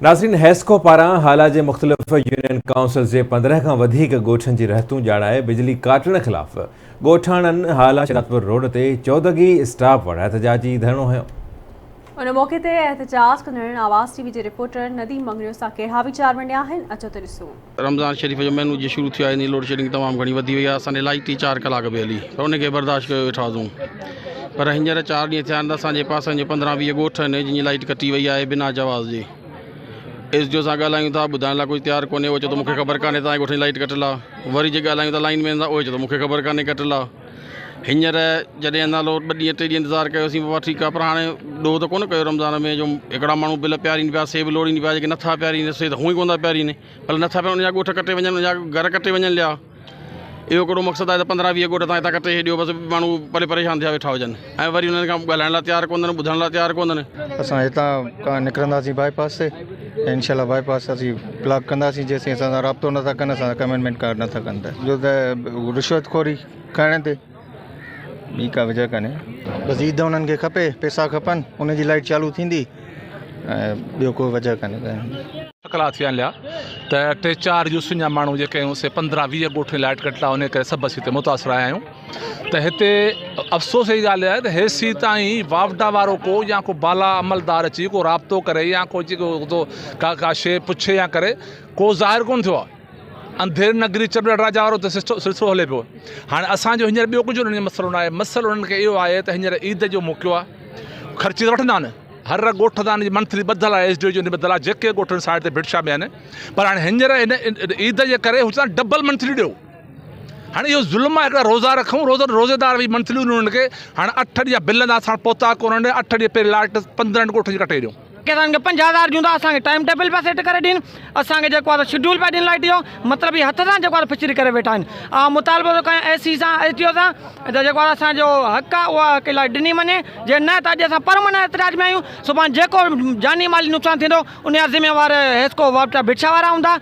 ناظرين حيسڪو پاران هالا جي مختلف يونين ڪائونسلز جي 15 کان وڌيڪ ڳوٺن جي رهتون ڄاڻائي بجلي ڪاٽڻ خلاف ڳوٺاڻن هالا شهدادپور روڊ تي چودڳي اسٽاپ وٽ احتجاجي ڌرڻو هنيو. ان موقعي تي احتجاج ڪندڙن آواز ٽي وي جي رپورٽر نديم مڱريو سان ڪهڙا ويچار ونڊيا آهن اچو ته ڏسون. رمضان شريف جو مهينو جيئن شروع ٿيو آهي ان لوڊشيڊنگ تمام گهڻي وڌي وئي آهي اسان ڏي لائيٽ ئي چار ڪلاڪ پئي هلي پر ان کي برداشت ڪيو ويٺا هجون پر هينئر چار ڏينهن ٿيا آهن ته اسان جي پاسن جي 15 20 ڳوٺ آهن جن جي لائيٽ ڪٽي وئي آهي بنا جواز جي ايس ڊي او سان ڳالهايون ٿا ٻڌائڻ لاء ڪجهه تيار ڪونهي اهو چئي ٿو مونکي خبر ڪانهي توهان جي ڳوٺ جي لائيٽ ڪٽيل آهي وري جي ڳالهايون ٿا لائين مين سان اهو چئي ٿو مونکي خبر ڪانهي ڪٽيل آهي هينئر جڏهن اندازو ٻه ڏينهن ٽي ڏينهن انتظار ڪيوسين بابا ٺيڪ آهي پر هاڻي ڏوهه ته ڪونه ڪيو رمضان ۾ جو هڪڙا ماڻهو بل پيارين پيا سي به لوڙين پيا جيڪي نٿا پيارين سي ته هونئن ئي ڪونه ٿا پيارين ڀلي نٿا پيارين ان جا ڳوٺ ڪٽي وڃن ان جا گهر ڪٽي وڃن ليا اهو ڪهڙو مقصد آهي ته 15 20 ڳوٺ تان هتان ڪٽي هيڏيو بس ماڻهو پري پريشان ٿيا ويٺا هجن ۽ وري انهن کان ڳالهائڻ لاء تيار ڪونهن ٻڌڻ لاء تيار ڪونهن. اسان هتان کان نڪرنداسين باء پاس تي ۽ انشاء الله باء پاس اسين بلاڪ ڪنداسين جيسين اسان سان رابطو نٿا ڪن اسان سان ڪمٽمينٽ ڪارڊ نٿا ڪن ته جو ته رشوت خوري ڪرڻ تي ٻي ڪا وجه ڪانهي. بس عيد انهن کي کپي پيسا کپن ان جي لائٽ چالو ٿيندي ۽ ٻيو ڪو وجه ڪانهي. ڪلاڪ ٿي ويا آهن ته ٽي چار يوسين جا ماڻهو جيڪي آهيون سي 15 20 ڳوٺن لائٽ ڪٽ آهي ان ڪري سڀ اسين هتي متاثر آيا آهيون ته هتي افسوس جي ڳالهه آهي ته هيسي تائين واوڊا وارو ڪو يا ڪو بالا عملدار اچي ڪو رابطو ڪري يا ڪو اچي ڪو ڪا ڪا شي پڇي يا ڪري ڪو ظاهر ڪونه ٿيو آهي انڌير نگري چٻ راجا وارو ته سلسلو هلي پيو هاڻي اسانجو هينئر ٻيو ڪجهه انهن جو مسئلو نه آهي مسئلو انهن کي اهو آهي ته هينئر عيد جو موقعو آهي خرچي ته وٺندا آهن هر ڳوٺ تان جي منٿلي ٻڌل آهي ايس ڊي او جي ٻڌل آهي جيڪي ڳوٺن سائيڊ تي ڀٽ شاهه ۾ آهن پر هاڻي هينئر هن عيد جي ڪري هو چون ڊبل منٿلي ڏيو هاڻي اهو ظلم آهي هڪڙا روزا رکون روزا روزيدار به منٿليون ڏيون هنن کي هاڻي اٺ ڏينهن بل اڃا اسان وٽ پهتا ڪونهن اٺ ڏينهن پهرين لاٽ 15 ڳوٺن جي ڪٽي ڏيون. اسان کي 50 هزار ڏيون ٿا اسان کي ٽائيم ٽيبل پيا سيٽ ڪري ڏين اسان کي جيڪو آهي شيڊول پيا ڏين لائٽ جو مطلب هي هٿ سان جيڪو آهي ڦچري ڪري ويٺا آهن آئون مطالبو ٿو ڪيان اي سي سان ايس ڊي او سان ته جيڪو آهي اسان جو حق آهي اها حق لائٽ ڏني وڃي جي نه ته اڄ اسان پرامن احتجاج ۾ آهيون سڀاڻي جيڪو جاني مالي نقصان ٿيندو ان جا ذميوار حيسڪو واپڊا ڀٽشاهه وارا هوندا.